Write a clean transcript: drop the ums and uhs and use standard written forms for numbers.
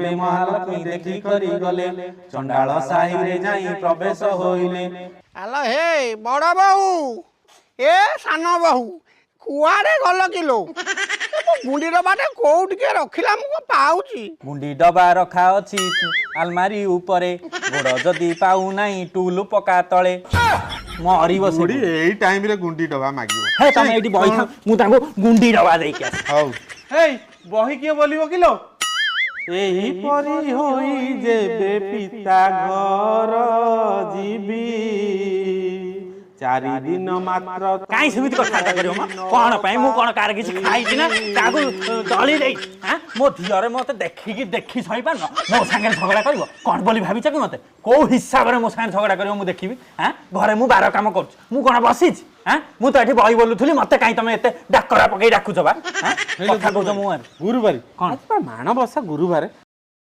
ସମୀପେ ମହାଲକ୍ଷ୍ମୀ ଦେଖି କରି ଗଲେ, ଚଣ୍ଡାଳ ସାହିରେ ଯାଇ ପ୍ରବେଶ ହୋଇଲେ। ଆଲୋ ହେ ବଡ଼ ବୋହୁ, ଏ ସାନ ବୋହୁ, କୁଆଡ଼େ ଗଲ କିଲୋ? ଏ ମୋ ଗୁଣ୍ଡି ଡବାଟା କୋଉ ଟିକେ ରଖିଲା, ମୁଁ କଣ ପାଉଛି? ଗୁଣ୍ଡି ଡବା ରଖା ଅଛି ଆଲମାରି ଉପରେ, ଗୋଡ଼ ଯଦି ପାଉନାହିଁ ଟୁଲୁ ପକା ତଳେ। ମରିବ ସେ ବୁଢୀ ଏଇ ଟାଇମରେ ଗୁଣ୍ଡି ଡବା ମାଗିବ? ହେ, ତମେ ଏଇଠି ବଇଥାଅ, ମୁଁ ତାଙ୍କୁ ଗୁଣ୍ଡି ଡବା ଦେଇକି ଆସେ। ହଉ। ହେଇ, ବହି କିଏ ବୋଲିବ କିଲୋ? ଏହିପରି ହୋଇ ଯେବେ ପିତା ଘର ଯିବି, 4 ଦିନ ମାତ୍ର। କାହିଁ ସେମିତି କଥାବାର୍ତ୍ତା କରିବ ମ? କଣ ପାଇଁ? ମୁଁ କଣ କାହାର କିଛି ଖାଇଛି ନା କାହାକୁ ଦଳି ଦେଇଛି? ଆଁ, ମୋ ଧିଅରେ ମତେ ଦେଖିକି ଦେଖି ସହିପାରୁନ, ମୋ ସାଙ୍ଗରେ ଝଗଡ଼ା କରିବ? କଣ ବୋଲି ଭାବିଛ କି ମତେ? କୋଉ ହିସାବରେ ମୋ ସାଙ୍ଗରେ ଝଗଡ଼ା କରିବ ମୁଁ ଦେଖିବି। ଆଁ, ଘରେ ମୁଁ 12 କାମ କରୁଛି, ମୁଁ କଣ ବସିଛି? ଆଁ, ମୁଁ ତ ଏଠି ବହି ବୋଲୁଥିଲି, ମତେ କାହିଁ ତମେ ଏତେ ଡାକରା ପକେଇ ଡାକୁଛ ବା? ଆଁ, କଥା କହୁଛ ମୁଁ ଗୁରୁବାର କଣ? ଆଜି ପା ମାଣବସା ଗୁରୁବାର।